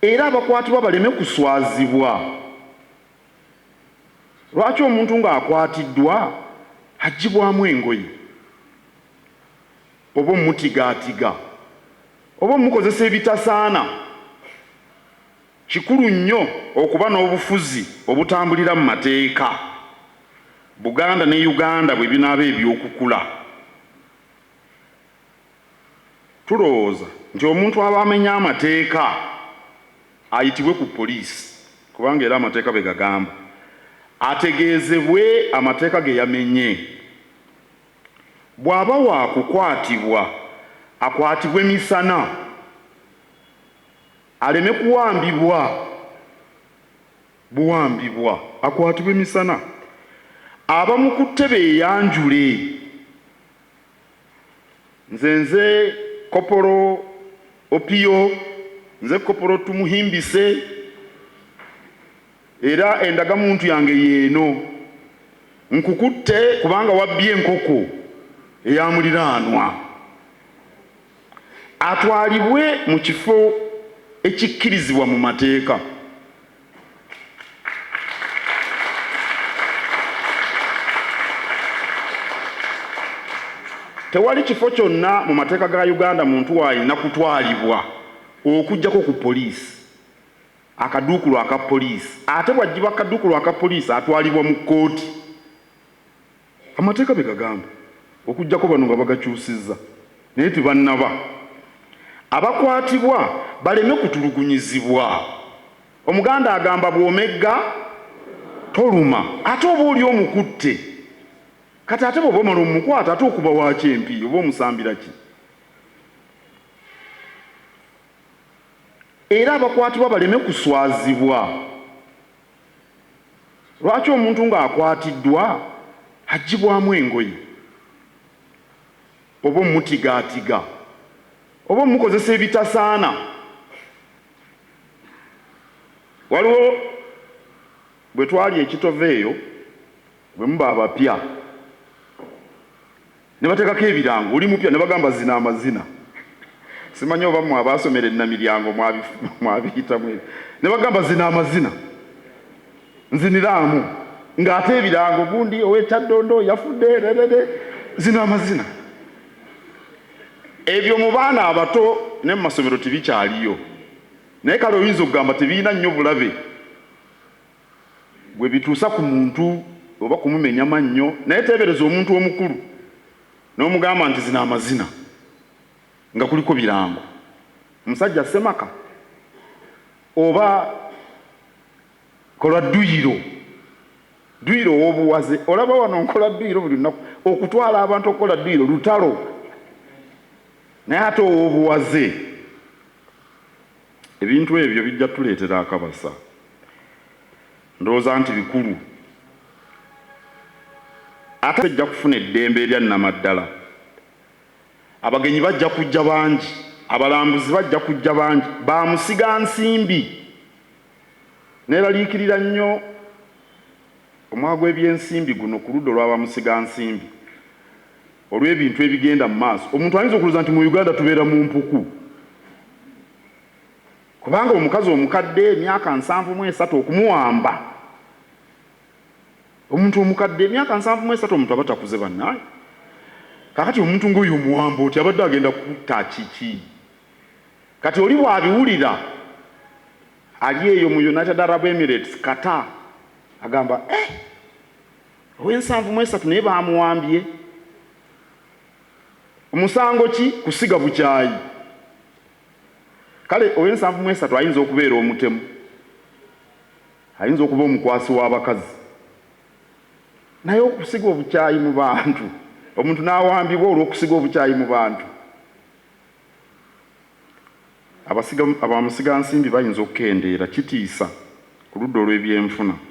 Era abakwatibwa baleme kuswazibwa. Lwaki omuntu ng'akwatiddwa aggyibwamu engoye oba omutigaatiga oba omukozesa ebitasaana? Kikulu nnyo okuba n'obufuzi obutambulira mu mateeka, Buganda ne Uganda bwe binaaba eby'okukula. Tulowooza nti omuntu aba amenye amateeka ayitibwe ku poliisi kubanga era amateeka bwe gagamba, ategeezebwe amateeka ge yamenye. Bw'aba waakukwatibwa akwatibwe misana aleme kuwambibwa buwambibwa, akwatibwe misana. Abamukutte beeyanjule. Nze nze Kopolo Opio, nze Kopolo Tumuhimbise, era endagamuntu yange yeeno. Nkukutte kubanga wabbye enkoko eya muliraanwa. Atwalibwe mu kifo ekikkirizibwa mu mateeka. Tewali kifo kyonna mu mateeka ga Uganda muntu w'alina kutwalibwa okuggyako ku poliisi, akaduukulu aka poliisi ate bw'aggyibwa ku kaduukulu aka poliisi atwalibwa mu kkooti. Amateeka bwe gagamba okuggyako bano nga bagakyusizza naye tebannaba. Abakwatibwa baleme kutulugunyizibwa. Omuganda agamba bw'omegga toluma ate oba oli omukutte. Kati ate bw'oba omala omukwata ate okuba waaki empi oba omusambira ki? Era abakwatibwa baleme kuswazibwa. Lwaki omuntu ng'akwatiddwa aggyibwamu engoye oba omutigaatiga oba omukozesa ebitasaana? Waliwo bwe twali e Kitova eyo bwe muba abapya Ne bateekako ebirango, oli mupya, ne bagamba zina amazina. Simanyi oba mmwe abaasomera e Namiryango mwabiyitamu ebyo. Ne bagamba zina amazina. Nziniraamu. Ng'ate ebirango gundi ow'e Kyaddondo yafudde, rerere, zina amazina. Ebyo mu baana abato ne mu masomero tebikyaliyo. Naye kale oyinza okugamba tebirina nnyo bulabe. Bwe bituusa ku muntu oba kumumenya mannyo, naye teebereza omuntu omukulu n'omugamba nti zino amazina nga kuliko birango musajja ssemaka oba kola dduyiro dduyiro ow'obuwaze olaba wano nkola dduyiro buli lunaku okutwala abantu okukola dduyiro lutalo naye ate ow'obuwaze Ebintu ebyo bijja tuleetera akabasa. Ndowooza nti bikulu. Ate ejja kufuna eddembe erya nnamaddala. Abagenyi bajja kujja bangi, abalambuzi bajja kujja bangi, bamusigansimbi. Neeraliikirira nnyo omwaka gw'ebyensimbi guno ku ludda olwa bamusigansimbi olw'ebintu ebigenda mu maaso. Omuntu ayinza okulowooza nti mu Uganda tubeera mu mpuku kubanga omukazi omukadde emyaka 73 okumuwamba omuntu omukadde emyaka 73 omuntu aba takuze bannaaye. Kakati omuntu ng'oyo omuwamba oti abadde agenda kutta kiki? Kati oli bw'abiwulira ali eyo mu United Arab Emirates, Qatar, agamba eh, ow'ensanvu mu esatu naye baamuwambye. Omusango ki? Kusiga bukyayi. Kale ow'ensanvu mu esatu ayinza okubeera omutemu, ayinza okuba omukwasi w'abakazi, naye okusiga obukyayi mu bantu, omuntu n'awambibwa olw'okusiga obukyayi mu bantu. Abamusigansimbi bayinza okukendeera, kitiisa ku ludda olw'ebyenfuna.